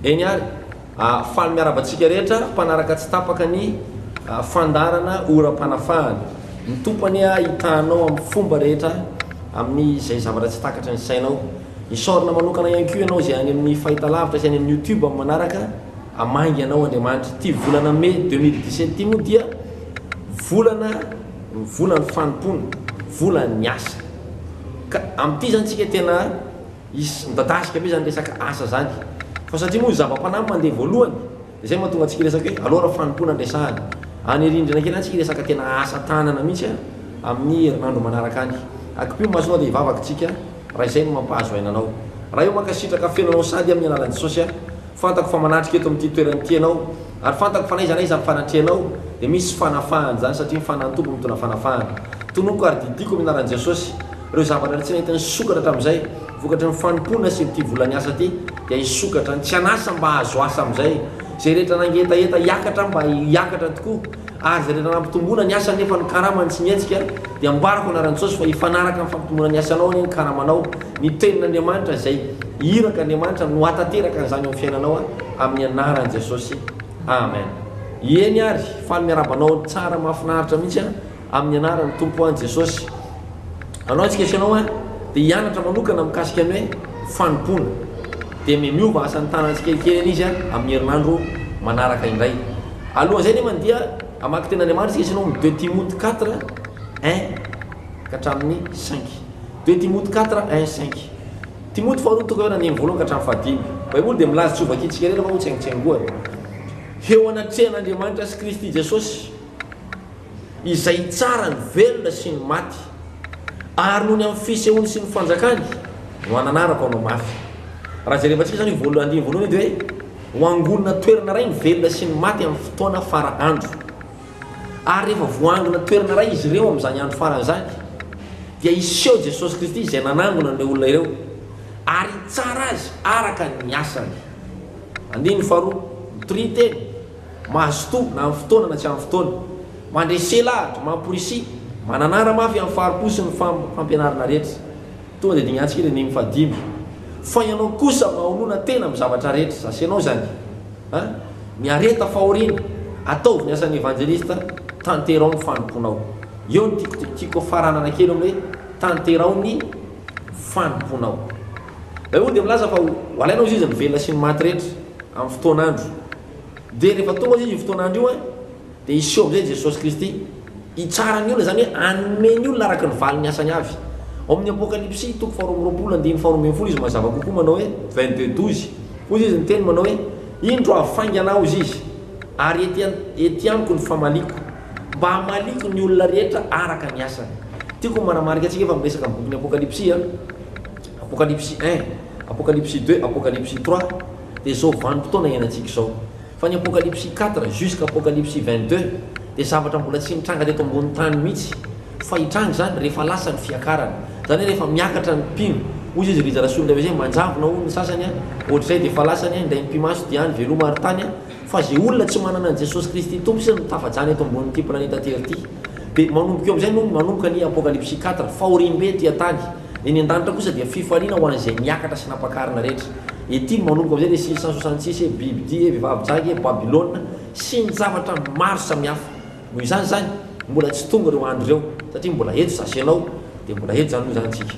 Eny ary, faly miarahaba antsika rehetra mpanaraka tsy tapaka ny fandaharana oram-panafahana. Ny Tompo anie hitahanao amin'ny fomba rehetra amin'ny izay zavatra tsy takatry ny sainao. Isaorana manokana ihany koa ianao izay any amin'ny fahitalavitra sy any amin'ny youtube amin'ny manaraka, hamangy anao Andriamanitra. Ity volana mai 2017 ity moa dia volana volan'ny fanompoana, volan'ny asa. Ka amin'ity izany tsika tena Hisy midadasika be zany resaka asa zany. Fa satria moa ny zava-panahy mandeha voalohany, dia zay mahatonga antsika hiresaka hoe aleo raha fanompoana no resahana. Any rindrina kely any tsika hiresaka tena asa tanana mihitsy an, amin'ny herinandro manaraka any. Akipio ny masonao dia hivavaka tsika raha izay no mampahazo aina anao. Ray o mankasitraka feno anao sady amin'ny alalan'i Jesosy aho. Fantako fa manatrika eto amin'ity toerana ity ianao, ary fantako fa n'aiza n'aiza fanatrehanao dia misy fanafahana izany satria ny Fanahin'ny Tompo mitondra fanafahana. Tononiko ary didiko amin'ny anaran'i Jesosy, ireo zavatra tsy nety nisokatra hatramin'izay, vokatry ny fanompoana sy ity volan'ny asa ity, dia hisokatra, ny tsy an'asa mba hahazo asa amin'izay, izay rehetra nangetaheta hiakatra mba hiakatra tokoa, Ary izay rehetra nampitomboana ny asany nefa ny karamany tsy mihetsika dia ambarako anaran'i Jesosy fa hifanaraka amin'ny fampitomboana ny asanao anie ny karamanao. Ny tenin'Andriamanitra izay iraka Andriamanitra no hahatanteraka an'izany eo amin'ny fiainanao amin'ny anaran'i Jesosy. Amen. Eny ary, faly miarahaba anao tsara mahafinaritra mihitsy an, amin'ny anaran'ny Tompo an Jesosy. Anao antsika sy ianao an dia hianatra manokana mikasika ny hoe fanompoana. Dia miova asan'ny tanana tsikelikely anie izy an amin'ny herinandro manaraka indray. Alohan'izay nefa dia hamaky tenin'Andriamanitra isika sy ianao amin'ny deux Timoty quatre un ka hatramin'ny cinq. Deux Timoty quatre un cinq. Timoty faharoa toko efatra andininy voalohany ka hatramin'ny fahadimy. Baiboly dia milaza tsy ho vakintsika rehetra fa ho tsaingotsaingohana. Eo anatrehan'Andriamanitra sy Kristy Jesosy izay hitsara ny velona sy ny maty, ary noho ny amin'ny fisehoany sy ny fanjakany no hananarako anao mafy. Raha jerevantsika izany io voalohany andininy voalohany io dia hoe Ho angonina toerana iray ny velona sy ny maty amin'ny fotoana fara andro. Ary rehefa voaangona toerana iray izy ireo amin'izany andro farany izany, dia hiseho Jesosy Kristy izay nanangona an'ireo olona ireo, ary hitsara azy araka ny asany. Andininy faharoa, mitoria teny, mazotoa na amin'ny fotoana na tsy amin'ny fotoana, mandrese lahatra, mamporisia, mananara mafy amin'ny fahari-po sy ny fampianarana rehetra. Tonga dia dingantsika ilay andininy fahadimy. Fa ianao kosa mahonona tena amin'ny zavatra rehetra. Za sy ianao izany. A? Miareta fahoriana. Ataovy ny asan'ny evanjelista, tanterao ny fanompoanao. Eo no tiako tiako faranana kely amin'ny hoe tanterao ny fanompoanao. Baiboly dia milaza fa ho alaina hozy izy ny velona sy ny maty rehetra amin'ny fotoan'andro. Dia rehefa tonga hozy izy io fotoan'andro io an, Dia hiseho amin'izay Jesosy Kristy hitsara ny olona, izany hoe hanome ny olona araka ny valin'ny asany avy. Ao amin'ny Apokalypsy, toko faharoa amby roapolo, andininy faharoa ambin'ny folo, izy mazava kokoa manao hoe, 22, 12, hoy izy niteny manao hoe, Indro avy faingana aho, hozy izy, ary ety ety amiko ny famaliako, mba hamaliako ny olona rehetra araka ny asany. Tiako ny manamarika antsika fa miresaka amin'ny bokin'ny Apokalypsy, Apokalypsy un, Apokalypsy deux, Apokalypsy trois, dia izao vanim-potoana iainantsika izao. Fa ny Apokalypsy quatre jusqu'à Apokalypsy 22 dia zavatra mbola tsy nitranga teto ambony tany mihitsy fa hitranga izany rehefa lasa ny fiakarana. Izany hoe rehefa miakatra ny mpino. Hoy izy Rija Rasolondraibe izay manjavona hono ny sasany an, ohatr'izay dia efa lasany an, indray mipi-maso dia any veloma ary tany an, fa izay olona tsy manana an'i Jesosy Kristy Tompo sisa no tafajana eto ambonin'ity planeta terre ity. Dia manomboka eo amin'izay no manomboka ny Apokalypsy quatre, fahoriam-be ety an-tany. Eny an-danitra kosa dia fifaliana ho an'izay niakatra sy nampakarina rehetra. Ety no manomboka amin'izay ilay 666 e, bibidia e, vehivavy jagy e, Babylona, sy ny zavatra maro samihafa. Noho izany izany, mbola tsy tonga ireo andro ireo, satria mbola eto za sy ianao, dia mbola eto izany moa izany tsika.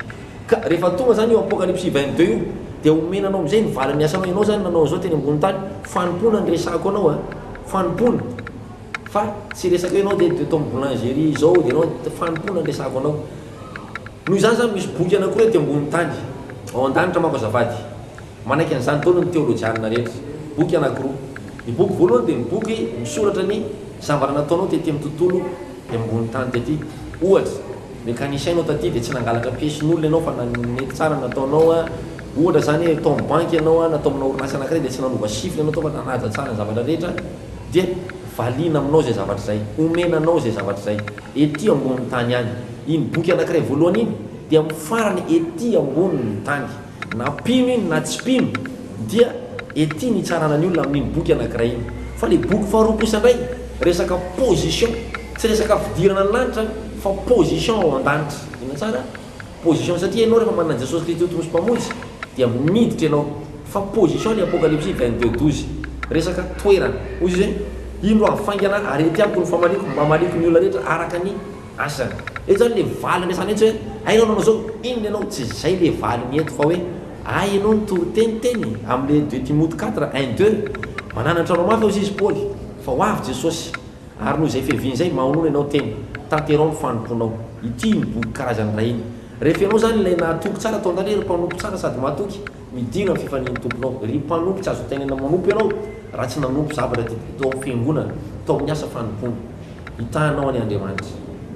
Ka rehefa tonga izany io Apokalypsy 22 io, dia omena anao amin'izay ny valin'ny asanao. Ianao izany nanao an'izao teny ambony tany, fanompoana no resahako anao a, fanompoana. Fa tsy resaka hoe ianao dia tao amin'ny boulangerie izao, dia ianao, fanompoana no resahako anao. Noho izany izany misy boky anankiroa ety ambonin'ny tany, ao an-danitra manko azafady. Manaiky an'izany daholo ny teolojianina rehetra. Boky anankiroa. Ny boky voalohany dia ny boky misoratra ny zavatra nataonao tety amin'ny tontolo ambony tany tety. Ohatra, mécanicien ianao taty dia tsy nangalatra pièce-n'olona ianao fa nanety tsara ny nataonao an. Ohatra izany hoe tao amin'ny banky ianao an, na tao amina orinasa anankiray dia tsy nanova chiffre ianao tao fa nanaja tsara ny zavatra rehetra dia valiana aminao izay zavatra izay. Omena anao izay zavatra izay. Ety ambonin'ny tany ihany. Iny boky anankiray voalohany iny dia amin'ny farany ety ambonin'ny tany. Na mpino iny na tsy mpino dia ety ny hitsarana ny olona amin'iny boky anankiray iny. Fa ilay boky faharoa kosa indray resaka position, tsy resaka fidirana ny lanitra fa position ao an-danitra. Inona tsara? Position satria ianao rehefa manana an'i Jesosy Kristy ho Tompo sy Mpamonjy dia miditra ianao. Fa position ny Apokalypsy 22 12. Resaka toerana. Hoy izy hoe, Indro avy faingana aho, ary ety amiko ny famaliako, mba hamaliako ny olona rehetra araka ny asany. Eto izany ilay valiny resahana eto hoe, hay ianao nanao izao, inona ianao? Tsy izay ilay valiny eto fa hoe, hay ianao nitory teny teny amin'ilay deux Timoty quatre un deux, mananatra anao mafy hozy izy Paoly, fa ho avy Jesosy, ary noho izay fiaviany izay, mahonona ianao teny, tanterao ny fanompoanao. Ity iny boky karazany iray iny. Rehefa ianao izany ilay nahatoky tsara tao an-danitra, ry mpanompo tsara sady mahatoky, Midina amin'ny fifalian'ny Tomponao. Ry mpanompo, tsy azo tenenina manompo ianao raha tsy nanompo zavatra teo amin'ny fiangonana, tao amin'ny asa fanompoana. Hitahanao anie Andriamanitra.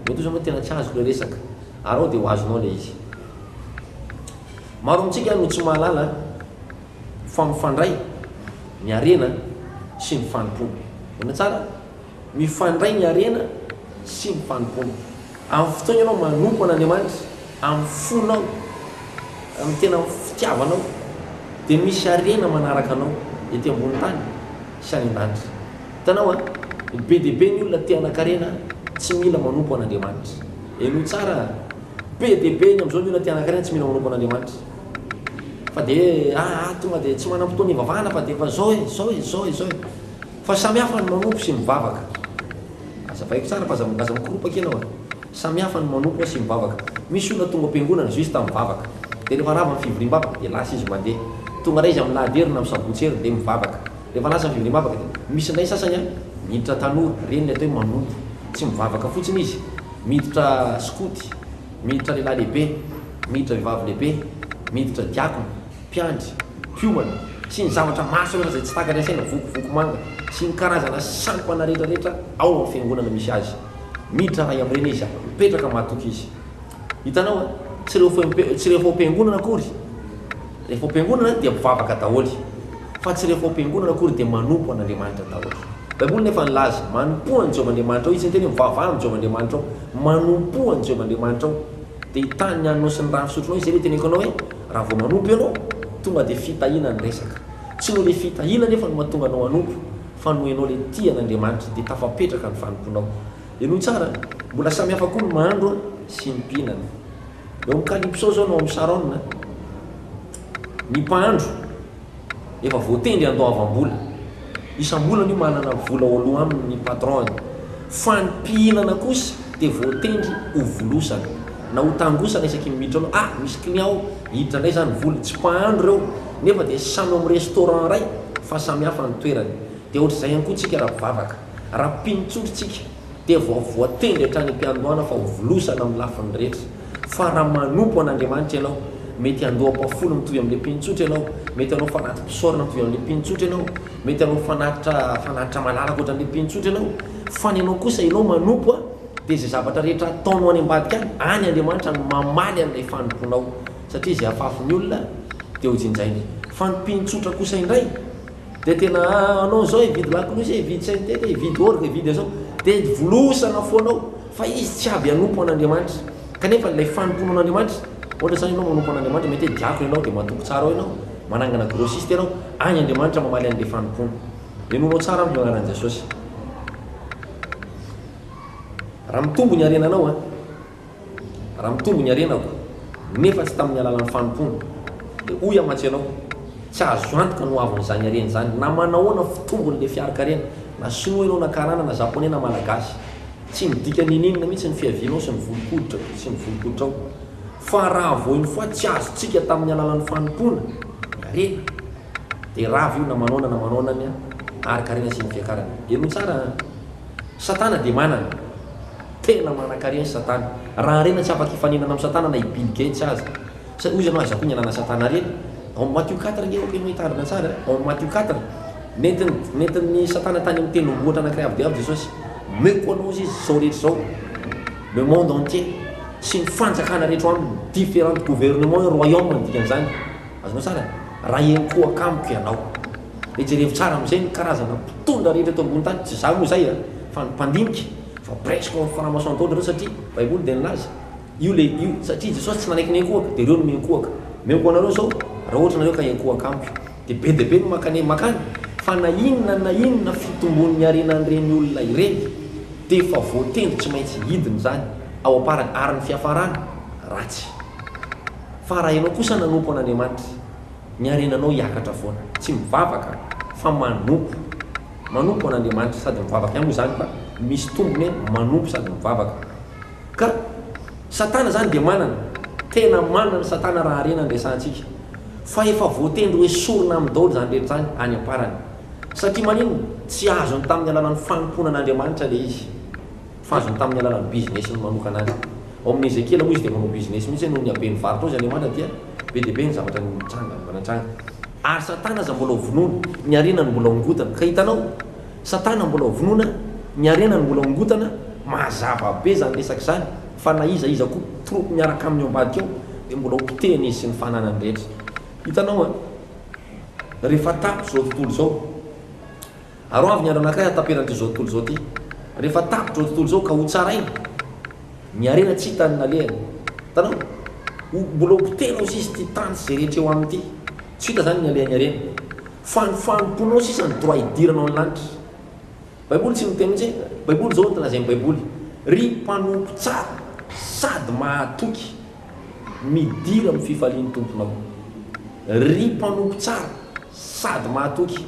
Mety ho izy tena tsy azoko ilay resaka. Ary ao dia ho azonao ilay izy. Maro amintsika no tsy mahalala fa mifandray ny harena sy ny fanompoana. Ahoana tsara? Mifandray ny harena sy ny fanompoana. Amin'ny fotoana ianao manompo an'Andriamanitra, amin'ny fonao, amin'ny tena fitiavanao, dia misy harena manaraka anao ety ambony tany sy any an-danitra. Hitanao an, be dia be ny olona te hanan-karena tsy mila manompo an'Andriamanitra. Henoy tsara an, be dia be ny amin'izao ny olona te hanan-karena tsy mila manompo an'Andriamanitra. Fa dia ah, ah tonga dia tsy manam-potoana hivavahana fa dia efa zao e, zao e, zao e, zao e. Fa samy hafa ny manompo sy mivavaka. Azavaiko tsara fa aza aza mikoropaka ianao a. Samy hafa ny manompo sy mivavaka. Misy olona tonga am-piangonana zao izy tamin'ny vavaka. Dia rehefa rava ny fivoriam-bavaka dia lasa izy mandeha. Tonga indray izy amin'ny lahady heriny na amin'ny sabotsy heriny dia mivavaka. Rehefa lasa ny fivoriam-bavaka dia misy indray sasany a, miditra tanora, ireny ilay atao hoe manompo. Tsy mivavaka fotsiny izy. Miditra skoty, miditra lehilahy lehibe, miditra vehivavy lehibe, miditra diakona. mpiandry, mpiomana, sy ny zavatra maro samihafa izay tsy takatry ny saina, vokovoko manga, sy ny karazana sampana rehetra rehetra ao amin'ny fiangonana misy azy. Miditra ray amin'ireny izy, mipetraka matoky izy. Hitanao an, tsy ireo tsy rehefa ao am-piangonana akory, rehefa ao am-piangonana dia mpivavaka daholo, fa tsy rehefa ao am-piangonana akory dia manompo an'Andriamanitra daholo. Baiboly nefa nilaza, manompoa an'i Jehovah Andriamanitrao, izy niteny hoe mivavaha amin'i Jehovah Andriamanitrao, manompoa an'i Jehovah Andriamanitrao. Dia hitany ny haninao sy ny rano fisotronao izy, izay ilay teneniko anao hoe, Raha vao manompo ianao, tonga dia fitahiana ny resaka. Tsy noho ilay fitahiana anefa no mahatonga anao hanompo, fa noho ianao ilay tia an'Andriamanitra, dia tafapetraka ny fanompoanao. Henoy tsara an! Mbola samy hafa koa ny mahandro sy ny mpihinana. Eo amin'ny Calypso izao na ao amin'ny Sharon, ny mpahandro, Efa voatendry handoavam-bola. Isam-bolana io manana vola ho aloa aminy ny patron-ny. Fa ny mpihinana kosa dia voatendry ho volosana. Na ho tangosana isaky ny miditra ao. Ah, misy client ao, hiditra indray izany vola. Tsy mpahandro ireo, nefa dia samy ao amin'ny restaurant iray fa samy hafa ny toerany. Dia ohatr'izay ihany koa tsika raha mpivavaka. Raha mpino tsotra tsika dia vao voatendry hatrany am-piandohana fa ho volosana amin'ny lafiny rehetra. Fa raha manompo an'Andriamanitra ianao, mety handoa ampahafolo mitovy amin'ilay mpino tsotra ianao, mety hanao fanati-pisaorana mitovy amin'ilay mpino tsotra ianao, mety hanao fanatitra fanatitra malalaka ohatran'ilay mpino tsotra ianao, fa ny anao kosa ianao manompo a, dia izay zavatra rehetra ataonao any ambadika any, any Andriamanitra no mamaly an'ilay fanompoanao, satria izay afafin'ny olona dia hojinjainy. Fa ny mpino tsotra kosa indray, dia tena anao izao hividy lakolosy e, hividy saintety e, hividy orgue, hividy an'izao, dia volosana foana ao. Fa izy tsy avy hanompo an'Andriamanitra. Kanefa ilay fanompoana an'Andriamanitra, ohatra izany ianao manompo an'Andriamanitra, mety hoe diakona ianao dia matoky tsara ao ianao, manangana grossiste ianao, any Andriamanitra mamaly an'ilay fanompoana. Henoinao tsara amiko ny anaran'i Jesosy. Raha mitombo ny harenanao an, Raha mitombo ny harenako, nefa tsy tamin'ny alalan'ny fanompoana, dia hoy aho mantsy anao, tsy azo antoka ny hoavin'izany harena izany, na manahoana fitombon'ilay fiarin-karena, na sinoa ianao na karana na japonais na malagasy. Tsy midika n'inon'inona mihitsy ny fiavianao sy ny volon-koditra sy ny volon-koditrao. Fa raha vao une fois tsy azontsika tamin'ny alalan'ny fanompoana ny harena, dia rava io na manaona na manaona ny harin-karena sy ny fiakarany. Henoy tsara an! Satana dia manana. Tena manankarena i Satana. Raha harena tsy afaka hifaninana amin'i Satana na i Bill Gates aza. Sa hoy izy ianao aiza koa ny ananan'i Satana harena? Ao amin'ny Matio quatre ange ok ianao hitandrina tsara eh. Ao amin'ny Matio quatre, nentin'ny nentin'ny Satana tany amin'ny tendrombohitra anankiray avo dia avo Jesosy. Omeko anao izy izao rehetra izao. Le monde entier sy ny fanjakana rehetra ao aminy, différents gouvernements et royaumes ny dikan'izany. Azonao tsara? Raha hiankohoka amiko ianao. Dia jerevo tsara amin'izay ny karazana mpitondra rehetra eto ambony tany, tsy izaho moa izay an, fa ny mpandinika, fa presque ao amin'ny franc-maçon daholo ireo satria baiboly dia nilaza, io le io, satria Jesosy tsy nanaiky ny hiankohoka, dia ireo no miankohoka. Omeko anareo izao, raha ohatra nareo ka hiankohoka amiko. Dia be dia be no mankany makany, fa na inona na inona fitombon'ny harenan'ireny olona ireny, dia efa voatendry tsy maintsy hidina izany ao am-parany, ary ny fiafarany ratsy. Fa raha ianao kosa nanompo an'Andriamanitra. Ny harenanao hiakatra foana. Tsy mivavaka fa manompo. Manompo an'Andriamanitra sady mivavaka ihany moa izany fa misy tombony hoe manompo sady mivavaka. Ka Satana izany dia manana, tena manana Satana raha harena no resahantsika. Fa efa voatendry ho esorina aminy daholo izany rehetra izany any am-parany. Satria maninona? Tsy azony tamin'ny alalan'ny fanompoana an'Andriamanitra ilay izy. Fa azony tamin'ny alalan'ny business-ny manokana any. Ao amin'ny Ezekiela moa izy dia manao business mihitsy hoe noho ny haben'ny varotra ao izy Andriamanitra dia be dia be ny zavatra nitranga, mba nitranga. Ary Satana aza mbola ho vonoina, ny harenany mbola hongotana. Ka hitanao? Satana mbola ho vonoina, ny harenany mbola hongotana, mazava be izany resaka izany, fa na iza iza koa troupe miaraka aminy ao ambadika ao dia mbola ho potehina izy sy ny fananany rehetra. Hitanao an? Rehefa tapitra izao tontolo izao, Ary ho avy ny andro anankiray hahataperan'ity izao tontolo izao ity. Rehefa tapitra izao tontolo izao ka hotsaraina, ny harena tsy hita ny nalehany. Hitanao? Ho, mbola ho potehina ho sisa ity tany sy izay rehetra eo aminy ity. Tsy hita izany ny alehan'ny harena. Fa ny fanompoanao sisa ny droit hidiranao ny lanitra. Baiboly tsy miteny mihitsy hoe, Baiboly izao no lazain'ny Baiboly, Ry mpanompo tsara sady mahatoky, midira amin'ny fifalian'ny Tomponao. Ry mpanompo tsara sady mahatoky,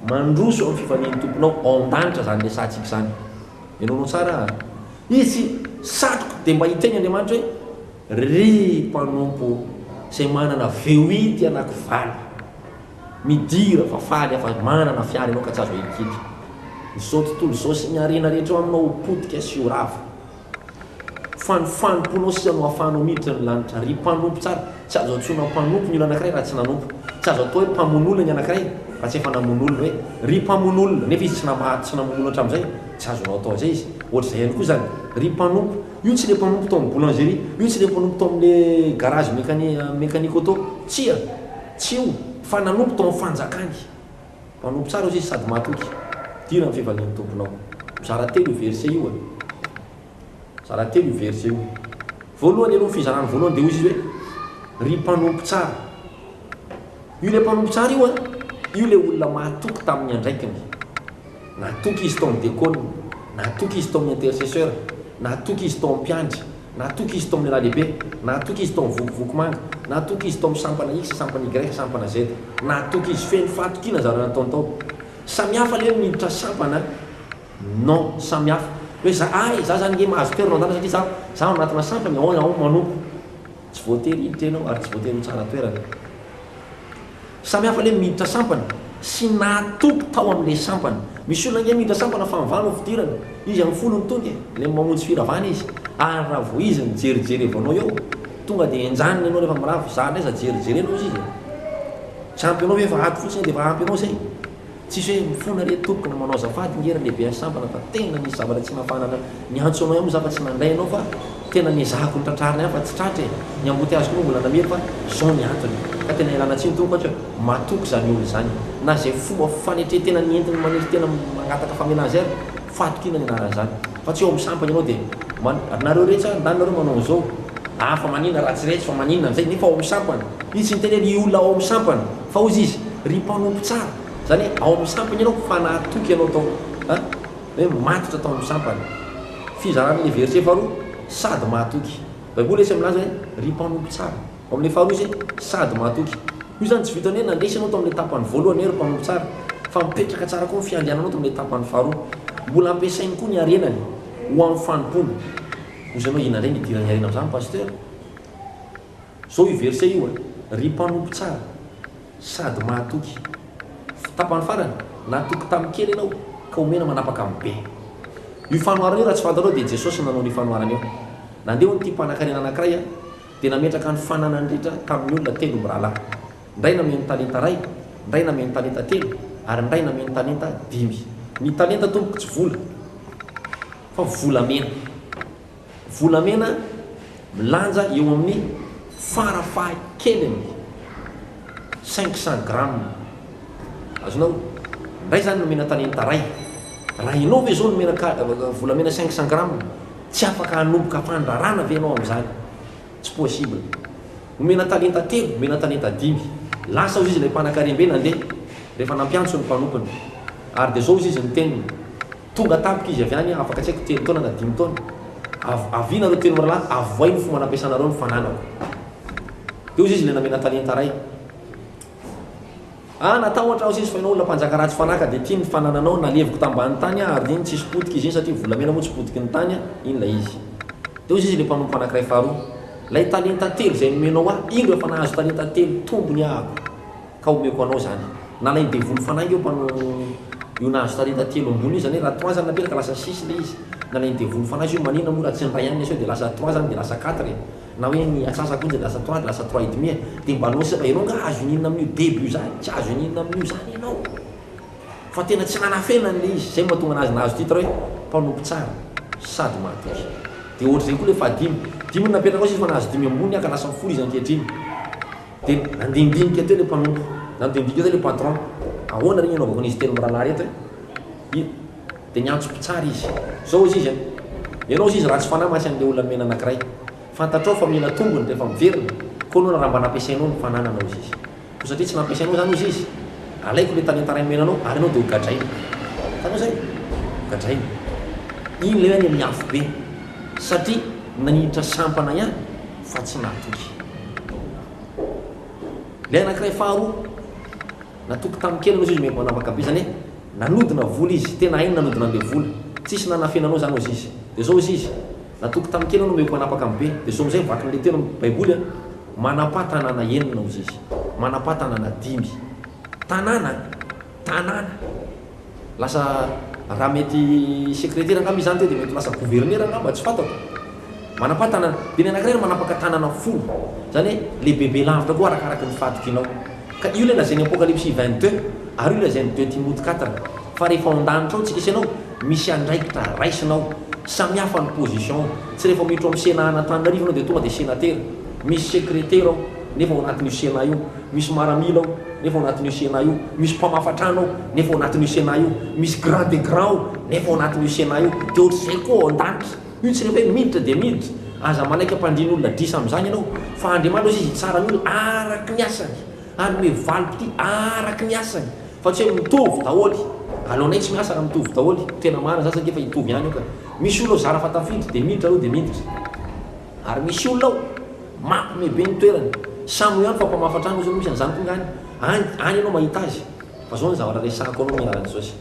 mandroso amin'ny fifalian'ny Tomponao ao an-danitra izany resahantsika izany. Henoinao tsara an! Izy satriko dia mba hiteny Andriamanitra hoe, Ry mpanompo izay manana V8 anakivalo, midira fa faly aho fa manana fiara ianao ka tsy azo ahilikilika. Izao tontolo izao sy ny harena rehetra eo aminao ho potika sy ho rava. Fa ny fanompoanao sisa no ahafahanao miditra ny lanitra. Ry mpanompo tsara, tsy azo antsoina mpanompo ny olona anankiray raha tsy nanompo. Tsy azo atao hoe mpamono olona ny anankiray raha tsy efa namono olona. Hoe, ry mpamono olona, nefa izy tsy namaha, tsy namono olona hatramin'izay, tsy azonao atao an'izay izy. Ohatr'izay ihany koa izany, ry mpanompo, io tsy ilay mpanompo tao amin'ny boulangerie, io tsy ilay mpanompo tao amin'ilay garage mécani, mécanique auto, tsia, tsy io, fa nanompo tao amin'ny fanjakany. Mpanompo tsara hozy izy sady mahatoky. Dira ny fivalian'ny Tomponao. Mizara telo io verset io e. Mizara telo io verset io. Voalohany aloha ny fizarany voalohany dia hozy izy hoe ry mpanompo tsara. Io ilay mpanompo tsara io an, io ilay olona mahatoky tamin'ny andraikiny. Natoky izy tao amin'ny dekôna, natoky izy tao amin'ny intercesseur, natoky izy tao amin'ny mpiandry, Natoky izy tao amin'ny lehilahy lehibe. Natoky izy tao amin'ny vokovoko manga. Natoky izy tao amin'ny sampana X, sampana Y, sampana Z. Natoky izy. Feno fahatokiana zavatra nataony tao. Samy hafa le miditra sampana non samy hafa. Hoe za ay za zany nge mahazo toerana ao an-danitra satria za za ao anatina sampana ao ao manompo. Tsy voatery hiditra ianao ary tsy voatery ho tsara toerana. Samy hafa le miditra sampana sy nahatoky tao amle sampana. Misy olona ange miditra sampana fa mivaha no fidirany. Izy am folo no tonga e, le mamonjy firavana izy. Ary raha vao izy no jerijerevanao eo, tonga de enjaniny ianao refa mirava. Za ndray za jerijerena ozy izy e. Tsy ampy anao ve fa ato fotsiny de efa ampy anao zay. Tsisy hoe mifona re tompoko na manao azafady nge ry lehiben'ny sampana fa tena nisy zavatra tsy nahafahana niantso anao ihany moa za fa tsy nandray anao fa tena nezahako notratrarina ihany fa tsy tratra e! Ny embouteillage koa moa mbola namely fa zao ny antony ka tena ialana tsiny tompoko fa matoky izany olona izany na izay fomba fanetren-tena ny entiny manetry tena mangataka famelana izay ary fahatokiana ny anaran'izany fa tsy eo amin'ny sampana ianao dia man nareo retsy a ndany nareo manao an'izao ah fa maninona raha tsy retsy fa maninona an'izay nefa ao amin'ny sampana izy tsy niteny hoe ry olona ao amin'ny sampana fa hozy izy ry mpanompo tsara Izany hoe ao amin'ny sampana ianao fa nahatoky ianao tao an, hoe matotra tao amin'ny sampana. Fizarana ilay verset faharoa, sady mahatoky. Baiboly etsy milaza hoe ry mpanompo tsara. Ao amin'ilay faharoa izy hoe sady mahatoky. Io izany tsy vitan'ny hoe nandresy ianao tao amin'ilay tapany voalohany hoe ry mpanompo tsara, fa mipetraka tsara koa ny fiandriananao tao amin'ilay tapany faharoa. Mbola ampiasainy koa ny harenany ho amin'ny fanompoana. Hoy ianao, inona indray ny idiran'ny harena amin'izany Pasteur? Izao io verset io e, ry mpanompo tsara. Sady mahatoky. Tapany farany, natoky tamin'ny kely ianao, ka omena manapaka amin'ny be. Io fanoharana io raha tsy fantatrao dia Jesosy no nanao an'io fanoharana io. Nandeha hono ity mpanankarena anankiray dia nametraka ny fananany rehetra tamin'ny olona telo mirahalahy. Ndray nameno talenta iray, ndray nameno talenta telo, ary ndray nameno talenta dimy. Ny talenta tompoko tsy vola fa volamena. Volamena milanja eo amin'ny fara fahakeliny 500 grammes. Azonao? Ndray zany nomena talenta ray. Raha ianao ve zao nomena volamena 500 grammes, tsy afaka hanomboka fandrarana ve ianao amin'izany? Tsy possible. Omena talenta telo, omena talenta dimy. Lasa hozy izy ilay mpanakarem-be nandeha, rehefa nampiantso ny mpanompony. Ary dia zao hozy izy ny teniny. Tonga tampoka izy avy any afaka tsy haiko telo taona na dimy taona. Av, avia nareo telo mirahalahy, avohay ny fomba nampiasanareo ny fananako. Dia hozy izy ilay namena talenta iray. Ah, natahotra aho sisa fa ianao olona mpanjaka ratsy fanahy ka dia tia ny fanananao, naleviko tambany tany aho ary iny tsisy potika izy iny satria volamena moa tsy potiky ny tany, iny ilay izy. Dia hoy izy ilay mpanompo anankiray faharoa, Ilay talenta telo izay nomenao ahy, indro efa nahazo talenta telo tombony ahako, ka omeko anao izany. Nalain'ny devoly fanahy io mpano io nahazo talenta telo ambony io, izany hoe raha trois izany napetraka lasa six ilay izy. Nalain'ny devoly fanahy izy io, maninona moa raha tsy ny iray ihany ny aseho dia lasa trois izany dia lasa quatre e. Na hoe ny atsasaka koa dia lasa trois dia lasa trois et demi e. Dia mba anao sisa, ianao angaha azo ininona amin'io début izany? Tsy azo ininona amin'io izany ianao. Fa tena tsy nanafenany ilay izy, izay no mahatonga anazy nahazo titre hoe mpanompo tsara sady mahatoky. Dia ohatr'izay koa ilay fahadimy. Dimy no napetraka ao sisa fa nahazo dimy ambony ka lasa folo izy ankehitriny. Dia nandinidinika teo ilay mpanompo, nandinidinika teo ilay patron. Ahoana re ny hanaovako an'izy telo mirahalahy ireto e? Dia niantso mpitsara izy. Izao hozy izy an! Ianao hozy izy ratsy fanahy mantsy an'ilay olona nomena anankiray. Fantatrao fa mila tombony rehefa miverina, koa noana raha mba nampiasainao ny fananana hozy izy. Koa satria tsy nampiasainao izany hozy izy, alaiko ilay talenta iray nomena anao ary ianao dia ho gadraina. Hitanao izay? Ho gadraina. Iny ilay hoe any amin'ny afobe. Satria naniditra sampana ihany fa tsy natoky. Ilay anankiray faharoa. Natoky tamin'ny kely hozy izy omeko manapaka be, izany hoe nanodina vola izy, tena hainy nanodina an'ilay vola, tsisy nanafena anao izany hozy izy. Dia izao hozy izy, natoky tamin'ny kely anao omeko manapaka amin'ny be, dia izao amin'izay vakin'ilay teny amin'ny baiboly an, manapa tanàna enina hozy izy, manapa tanàna dimy, tanàna, tanàna. Lasa raha mety sekretera angamba izy zany teo dia mety ho lasa governera angamba, tsy fantako. Manapa-tanana, dia ny anankiray manapaka tanana folo, zany hoe lehibebe lavitra koa arakaraky ny fahatokianao. Ka io ilay lazain'ny Apokalypsy 22 ary io lazain'ny deux Timoty quatre fa rehefa ao an-danitra ao tsika sy ianao, misy andraikitra raisinao, samihafa ny position, tsy rehefa miditra ao amin'ny Sénat an'Antananarivo ianao dia tonga dia senatera, misy sekretera ao nefa ao anatin'io Sénat io. Misy maramila ao, nefa ao anatin'io Sénat io. Misy mpamafa trano ao, nefa ao anatin'io Sénat io. Misy grand des grands ao, nefa ao anatin'io Sénat io. Dia ohatr'izay koa ao an-danitra. Io tsy rehefa hoe miditra dia miditra. Aza manaiky ampandrian'olona adrisa amin'izany ianao. Fa Andriamanitra hozy izy hitsara ny olona araka ny asany. Hanome valim-pitia araka ny asany. Fa tsy hoe mitovy daholo. Aleonay tsy miasa raha mitovy daholo. Tena marina izany satria efa hitovy ihany io ka. Misy olona ao zara fa tafiditra dia miditra aloha dia miditra. Ary misy olona ao, mampime be ny toerany. Samy ho ihany fa mpamafa trano ozy misy an'izany koa nga any. Any, any ianao mahita azy. Fa zao ny zavatra resahako anao amin'ny alalan'i Jesosy.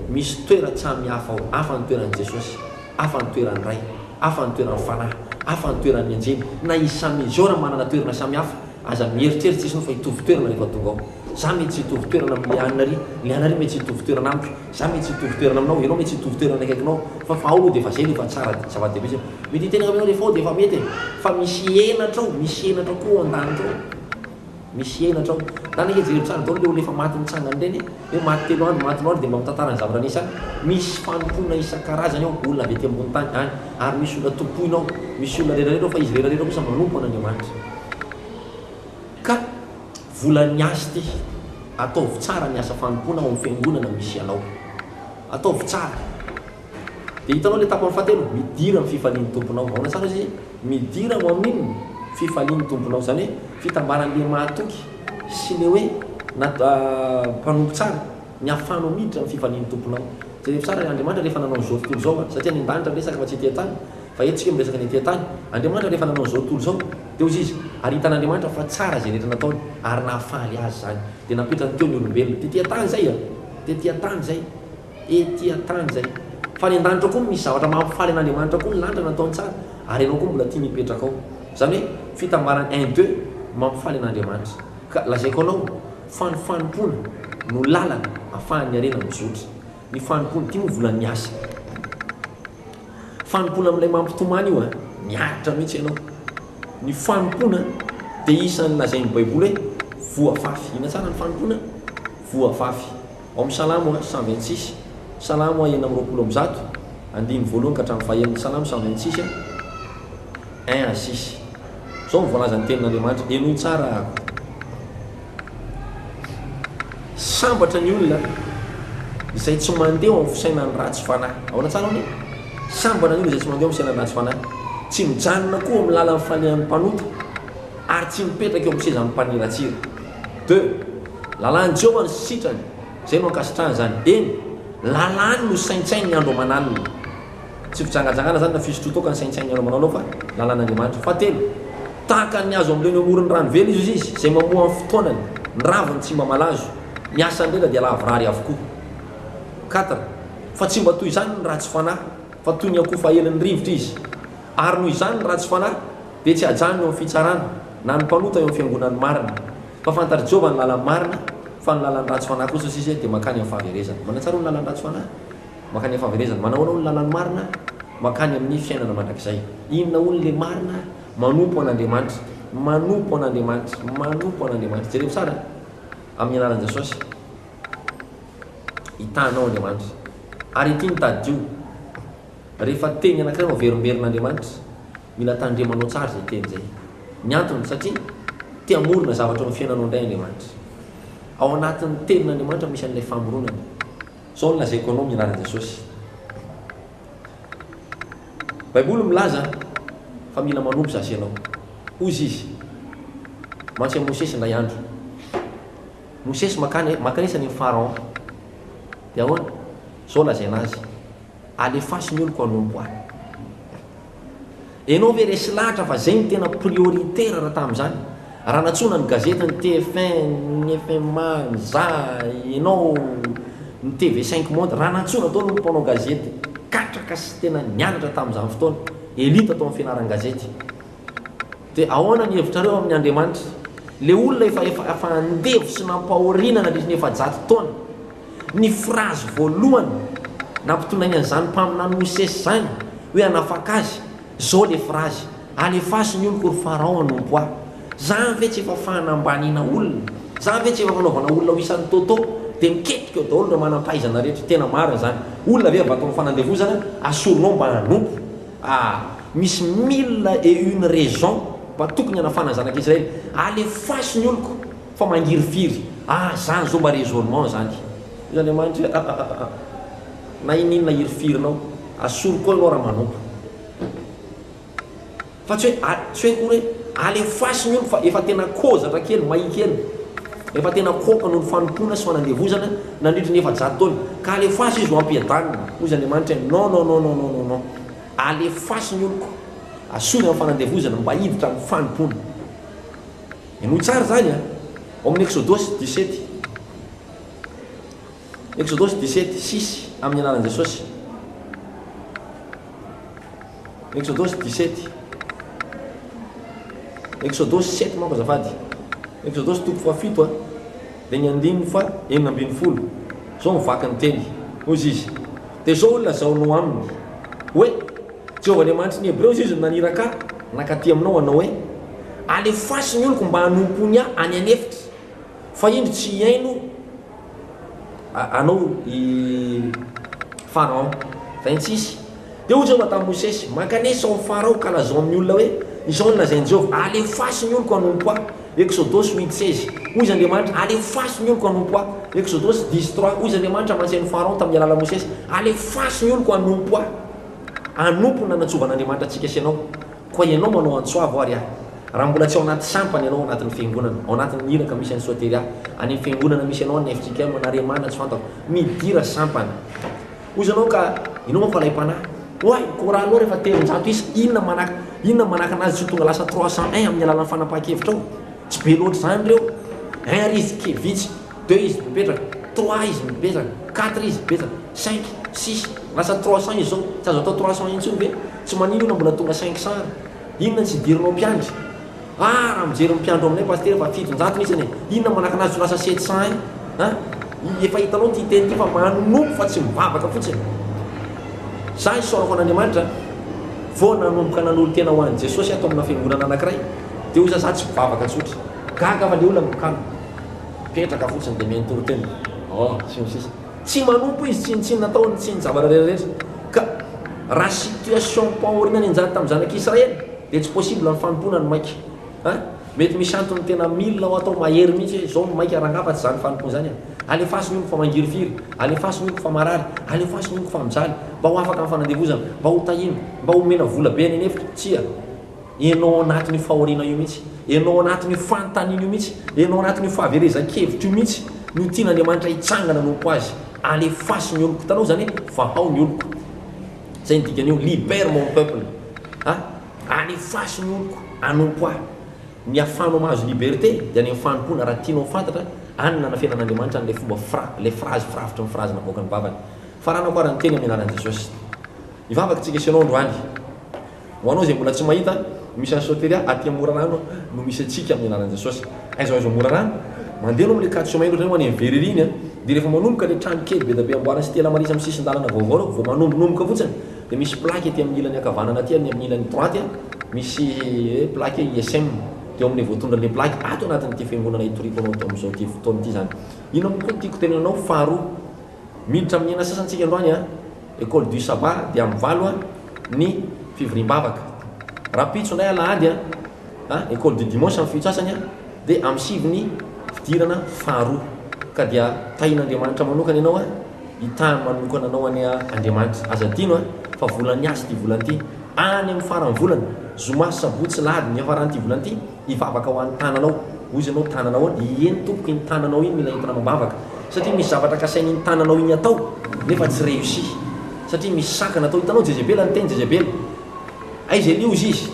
Misy toeran-tsamy hafa ao. Hafa ny toeran'i Jesosy. Hafa ny toeran'ny Ray. Hafa ny toeran'ny Fanahy. Hafa ny toeran'ny anjely. Na izy samy izy eo ary manana toerana samy hafa. Aza mieritreritra izy fa hitovy toerana rehefa tonga ao. Za mety tsy hitovy toerana amin'i Liana ary, Liana ary mety tsy hitovy toerana amiko. Za mety tsy hitovy toerana aminao, ianao mety tsy hitovy toerana akaikinao, fa fa ao aloha dia efa zay no efa tsara zava-dehibe zay. Mety hiteny angamba ianao rehefa ao dia efa mety e! Fa misy henatra ao, misy henatra koa ao an-danitra ao. Misy henatra ao. Zany ange jereo tsara daholo le olona efa maty nitsangana ireny e! Hoe maty telo andro, maty roa andro dia mba mitantara ny zavatra nisy any. Misy fanompoana isan-karazany ao, olona avy ety ambony tany any, ary misy olona tompoina ao, misy olona redareda ao fa izy redareda kosa manompo an'Andriamanitra. Ka volan'ny asa ity. Ataovy tsara ny asa fanompoana ao amin'ny fiangonana misy anao. Ataovy tsara. Dia hitanao ilay tapany fahatelo? Midira amin'ny fifalian'ny Tomponao. Ahoana tsara izy? Midira ao amin'inona? Fifalian'ny Tomponao. Izany hoe fitambaran'ilay mahatoky sy ilay hoe mpanompo tsara, ny ahafahanao miditra amin'ny fifalian'ny Tomponao. Jereo tsara, Andriamanitra rehefa nanao an'izao tontolo izao, satria any an-danitra ny resaka fa tsy ety an-tany, Fa eto isika miresaka ny ety an-tany. Andriamanitra rehefa nanao izao tontolo izao, dia hozy Izy, ary hitan'Andriamanitra fa tsara izay rehetra nataony, ary nahafaly Azy izany. Dia napetrany teo ny olombelona. Tety an-tany izay an! Tety an-tany izay. Ety an-tany izay. Fa any an-danitra koa misy zavatra mampifaly an'Andriamanitra koa ny lanitra nataony tsara, ary ianao koa mbola tiany hipetraka ao. Izany hoe fitambaran'ny un deux mampifaly an'Andriamanitra. Ka lazaiko anao fa ny fanompoana no lalana afahan'ny harena mizotra. Ny fanompoana, ity moa volan'ny asa. Fanompoana amin'ilay mampitomany io an, miaritra mihitsy ianao. Ny fanompoana dia isan'ny lazain'ny Baiboly hoe voafafy. Inona tsara ny fanompoana? Voafafy. Ao amin'ny Salamo 126, Salamo 126, andininy voalohany ka hatramin'ny fahenina. Salamo 126, un à six. Izao no voalazan'ny tenin'Andriamanitra, henoy tsara ako. Sambatra ny olona izay tsy mandeha ao amin'ny fisainan'ny ratsy fanahy. Ahoana tsara hono e? Sambatra ny olona izay tsy mandeha ao amin'ny fisainan'ny ratsy fanahy. Tsy mijanona koa amin'ny lalan'ny falehan'ny mpanota, ary tsy mipetraka eo amin'ny sezan'ny mpaniratsira. Deux. Lalàn'i Jehovah ny sitrany, izay no ankasitrahany izany. Eny, lalàny no saintsaininy andro aman'alina. Tsy fijangajangana izany na fisotroan-toaka ny saintsain'ny andro aman'alina fa lalàn'Andriamanitra. Fahatelo, tahaka ny hazo ambolena eo amoron'ny rano velona izy, izy, izay mamoa amin'ny fotoanany, ny raviny tsy mba malazo. Ny asany rehetra dia lavorary avokoa. Quatre. Fa tsy mba toy izany ny ratsy fanahy, fa toy ny akofa elin'ny rivotra izy. Ary noho izany ny ratsy fanahy dia tsy hajanona eo amin'ny fitsarana, na ny mpanota eo amin'ny fiangonan'ny marina. Fa fantatr'i Jehovah ny lalan'ny marina, fa ny lalan'ny ratsy fanahy kosa sisa dia mankany amin'ny fahaverezana. Manatsara ny lalan'ny ratsy fanahy? Mankany amin'ny fahaverezana. Manahoana hono ny lalan'ny marina? Mankany amin'ny fiainana mandrakizay. Inona hono ilay marina? Manompo an'Andriamanitra. Manompo an'Andriamanitra. Manompo an'Andriamanitra. Jereo tsara amin'ny anaran'i Jesosy. Hitanao Andriamanitra. Ary ity no tadidio. Rehefa teny anankiray no averimberin'Andriamanitra, mila tandremanao tsara izay teny izay. Ny antony, satria te hamorona zavatra eo amin'ny fiainanao indray Andriamanitra. Ao anatin'ny tenin'Andriamanitra misy an'ilay famoronana. Izao no lazaiko anao amin'ny anaran'i Jesosy. Baiboly milaza fa mila manompo zasy ianao. Hozy izy mantsy amin'i Mosesy indray andro. Mosesy makany makanesa any amin'i Pharaon. Dia ahoana? Izao lazaina azy, Alefaso ny oloko hanompo ahy. Enao ve resy lahatra fa zay no tena prioritaire raha tamin'izany? Raha nantsoina ny gazety ny TF1, ny FMA, ny za, enao, ny TV cinq monde, raha nantsoina daholo ny mpanao gazety katraka sy tena nianatra tamin'izany fotoana, elite tao amin'ny fianaran-gazety. Dia ahoana ny hevitrareo amin'ny Andriamanitra? Le olona efa efa efa andevo sy nampahoriana nandritry ny 400 taona. Ny phrase voalohany nampitondrainy an'izany mpaminany Mosesy izany hoe hanafaka azy, izao le phrase, alefaso ny oloko ry Pharaon hanompo ahy. Zany ve tsy efa fanambaniana olona? Zany ve tsy efa fanaovana olona ho isan'ny toto? Dia miketrika eo daholo ireo manam-pahaizana rehetra. Tena marina izany. Olona ve avy ato amin'ny fanandevozana asorinao mba hanompo? Ah! Misy mille et une raisons mba tokony hanafana ny zanak'Israely. Alefaso ny oloko! Fa mangirifiry. Ah zany zao mba raisonnement zany. Hoy Andriamanitra hoe ah ah ah ah. Na ininona hirifirinao, asoriko ao ianao raha manompo. Fa tsy hoe ah, tsy hoe akory hoe alefaso ny oloko fa efa tena kozatra kely, mahia kely. Efa tena koaka noho ny fanompoana sy fanandevozana nandritry ny 400 taona. Ka alefaso izy ho ampiadanina. Hoy Andriamanitra hoe non non non non non non non. Alefaso ny oloko. Asory amin'ny fanandevozana mba hiditra amin'ny fanompoana. Henoy tsara izany an! Ao amin'ny Eksodosy dix-sept. Eksodosy dix-sept, six, amin'ny anaran'i Jesosy. Eksodosy dix-sept. Eksodosy sept manko azafady. Eksodosy toko fahafito an, dia ny andininy faha 16. Izao no vaky ny teny. Hoy izy, Dia izao no lazaonao aminy, hoe, Jehovah Andriamanitry ny Hebreo izy no naniraka ahy nankaty aminao hanao hoe, Alefaso ny oloko mba hanompoany ahy any an'efitra, fa indro tsy hihaino anao i Faraon. 26 Dia hoy Jehovah tamin'i Mosesy, Mankanesa ao amin'i Farao ka lazao amin'ny olona hoe, Izao no lazain'i Jehovah, Alefaso ny oloko hanompo ahy. Eksodosy huit 16 Hoy izy Andriamanitra, Alefaso ny oloko hanompo ahy. Eksodosy dix trois Hoy izy Andriamanitra mantsy an'i Faraon tamin'ny alalan'i Mosesy, Alefaso ny oloko hanompo ahy. Hanompo no nanatsovan'Andriamanitra antsika sy ianao. Koa ianao manao antso avo ary ahy. Raha mbola tsy ao anaty sampana ianao ao anatin'ny fiangonana, ao anatin'ny iraka misy an'i Soteria, any amin'ny fiangonana misy anao any fjkm na Rhema na tsy fantako, midira sampana. Hoy izy anao ka ianao manko alaim-panahy. Oay, chorale ao rehefa 300 isa, inona manaka, inona manakana azy tsy ho tonga lasa 301 amin'ny alalan'ny fanapahan-kevitrao? Tsy be loatra izany ireo. Un ary izy kely vitsy. Deux izy mipetraka, trois izy mipetraka, quatre izy mipetraka, cinq, six, lasa 300 izy zao, tsy azo atao 300 intsony ve? Tsy manino io na mbola tonga 500 ary. Inona tsy idiranao mpiandry? Ah raha mijery ny mpiandry ao aminay pasitera efa 700 ny isany e! Inona manakana azy tsy ho lasa 700 ein? An? Efa hitanao ity teny ity fa manompo fa tsy mivavaka fotsiny. Za isaorako an'Andriamanitra vao nanomboka nanolo-tena ho an'i Jesosy ato amina fiangonana anankiray dia hoy za za tsy mpivavaka tsotra. Gaga fa le olona mikalo. Mipetraka fotsiny dia mihaino toriteny. Oh, sy ny sisa. Tsy manompo izy, tsinontsinona ataony, tsy ny zavatra rehetra rehetra. Ka raha situation mpahoriana nianjady tamin'ny zanak'Israely dia tsy possible ny fanompoana no maika. Hein? Mety misy antony tena mila ho atao mahery mihitsy hoe izao no maika rangaha fa tsy izany fanompoana izany e. Alefaso ny oloko fa mangirifiry, alefaso ny oloko fa marary, alefaso ny oloko fa mijaly, mba ho afaka amin'ny fanandevozana, mba ho tahiana, mba homena vola be any an'efitra. Tsia. Ianao ao anatin'io fahoriana io mihitsy, ianao ao anatin'io fanontaniana io mihitsy, ianao ao anatin'io fahaverezan-kevitra io mihitsy no tian'Andriamanitra hitsangana hanompo Azy. Alefaso ny oloko. Hitanao izany hoe vahao ny oloko. Izay no dikan'io libère mon peuple. A, alefaso ny oloko hanompo Ahy. Ny ahafahanao mahazo liberté dia any amin'ny fanompoana. Raha tianao ho fantatra, Any no nanafenan'Andriamanitra an'ilay fomba fra, ilay frazy firafitry ny frazy navoakan'ny vavany. Faranako ary ny teny amin'ny anaran'i Jesosy. Hivavaka tsika sy ianao androany. Ho anao izay mbola tsy mahita, misy an'i Soteria aty Morarano no misy antsika amin'ny anaran'i Jesosy. Aiza ho aiza ao Morarano? Mandeha anao amin'ilay quatre chemins ohatran'ny hoe any amin'ny Verrerie iny an, dia rehefa manomboka ilay trano kely be dia be amboarin'i Stella Maris amin'ny sisin-dalana vaovao ireo, vao manombonomboka fotsiny dia misy plaque aty amin'ny ilany ankavanana aty, any amin'ny ilany droite an, misy hoe plaque hoe ISM, dia eo amin'ilay voatondro an'ilay plaque, ato anatin'ity fiangonana itoriako anao ato amin'izao ity fotoana ity izany. Inona moa koa no tiako tenenina anao? Faharoa. Miditra amin'ny enina sasany tsika androany a, Ecole du sabbat dia amin'ny valo a ny fivoriam-bavaka. Rahampitso indray alahady a, a Ecole du dimanche amin'ny fito sasany a, dia amin'ny sivy ny fidirana faharoa. Ka dia tahin'Andriamanitra manokana ianao a, hitahiny manokana anao anie Andriamanitra. Aza adino a, fa volan'ny asa ity volana ity. Any amin'ny faran'ny volana, zoma, sabotsy, lahady, ny hiafaran'ity volana ity, hivavaka ho an'ny tananao. Hoy izy ianao, tanana ahoana? Eny tompoko, iny tananao iny mila entina amam-bavaka. Satria misy zavatra kasain'iny tananao iny atao, nefa tsy réussi. Satria misy sakana atao. Hitanao Jezebela niteny Jezebela. Aiza Elia hozy izy?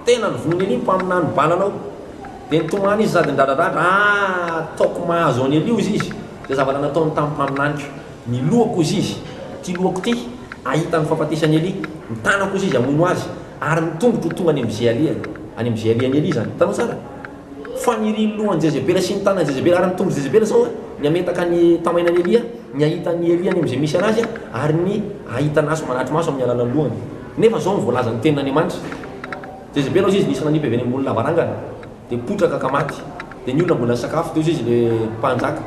Tena novonoin'i Elia ny mpaminany balanao. Dia nitomany izy sady nidradradradra, ah, ataoko mahazo an'i Elia hozy izy, izay zavatra nataony tamin'ny mpaminaniko. Ny lohako hozy izy, ity lohako ity, hahita ny fahafatesan'i Elia. Ny tanako hozy izy hamono azy. Ary ny tongotro ho tonga any amin'izay alehany. Any amin'izay alehan'i Elia izany. Hitanao tsara? Fanirian'ny lohan'i Jezebela sy ny tanan'i Jezebela ary ny tongotr'i Jezebela izao, ny hametaka ny tamainan'i Elia, ny hahita an'i Elia any amin'izay misy an'azy, ary ny hahitana azy manatri-maso amin'ny alalan'ny lohany. Nefa izao no voalazan'ny Tenin'Andriamanitra, Jezebela hozy izy nisy nanipy avy any ambony lavarangana, dia potraka ka maty. Dia ny olona mbola nisakafo, dia hozy izy ilay mpanjaka,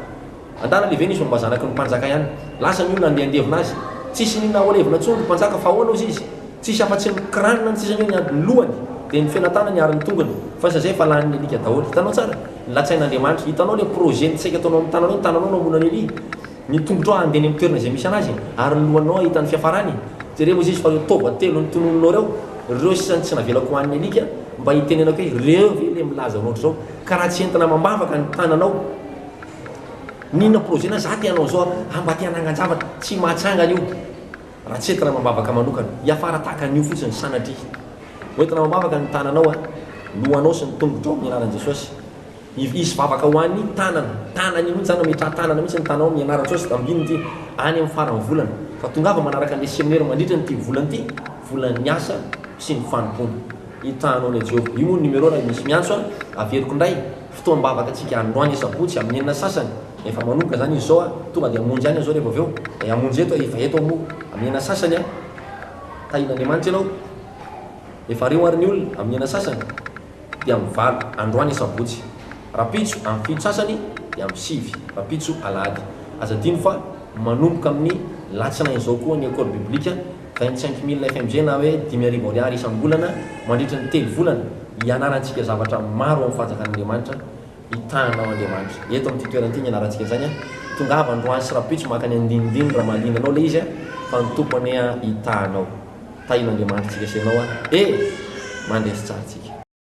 Andana lehibe nisy mba zanaky ny mpanjaka ihany. Lasa ny olona handeha handevina azy. Tsisy n'inona holevina intsony ry mpanjaka fa ahoana hozy izy? Tsisy afa-tsy ny crâne ny sisany hoe ny ny lohany, dia ny felatanany ary ny tongony. Fa izay efa lanin'ny alika daholo. Hitanao tsara? Ny latsain'Andriamanitra. Hitanao ilay projet ny saika ataonao amin'ny tananao, ny tananao no hamono an'i Elia. Ny tongotrao handeha any amin'ny toerana izay misy anazy, ary ny lohanao hahita ny fiafarany. Jereo hozy izy fa ireo taova telo notononinao ireo, ireo sisa no tsy navelako hohanin'ny alika, mba hitenenako hoe ireo ve ilay milaza anao ohatr'izao? Ka raha tsy entina amam-bavaka ny tananao, N'inona projet na za te hanao zao ah mba te hanangan-javatra, tsy mahatsangana io raha tsy entina amam-bavaka manokana. Hiafara tahaka an'io fotsiny sanatria. Ho entina amam-bavaka ny tananao ah, lohanao sy ny tongotrao amin'ny anaran'i Jesosy. Hisy vavaka ho an'ny tanana, tanana io mihitsy zany, ametraha tanana mihitsy ny tananao amin'ny anaran'i Jesosy, ambininy ity, any amin'ny faran'ny volana. Fa tongava manaraka an'ilay seminaire mandritra an'ity volana ity, volan'ny asa sy ny fanompoana. Hitahanao ny Jehovah. Io moa ny numéro raha misy miantso ah, averiko indray. Fotoam-bavaka antsika androany asabotsy amin'ny enina sasany, efa manomboka zany izy zao a, tonga dia hamonjy any aho zao rehefa avy eo, eh hamonjy eto efa eto aho moa, amin'ny enina sasany a, tahin'Andriamanitra ianao, efa reo ary ny olona, amin'ny enina sasany dia amin'ny valo, androany asabotsy, rapitso amin'ny fito sasany dia amin'ny sivy, rapitso alahady. Aza adino fa manomboka amin'ny latsinainy zao koa ny école biblique, 25000 fmg na hoe 5000 ariary isam-bolana mandritra ny telo volana hianarantsika zavatra maro ao amin'ny fanjakan'Andriamanitra hitahanao Andriamanitra eto amin'ity toerana ity ny hianarantsika izany an tongava androany sy rahampitso maka ny andinindiny raha mahaliana anao ilay izy an fa ny Tompo anie hitahanao tahin'Andriamanitra tsika sy ianao an e mandresy tsara tsika.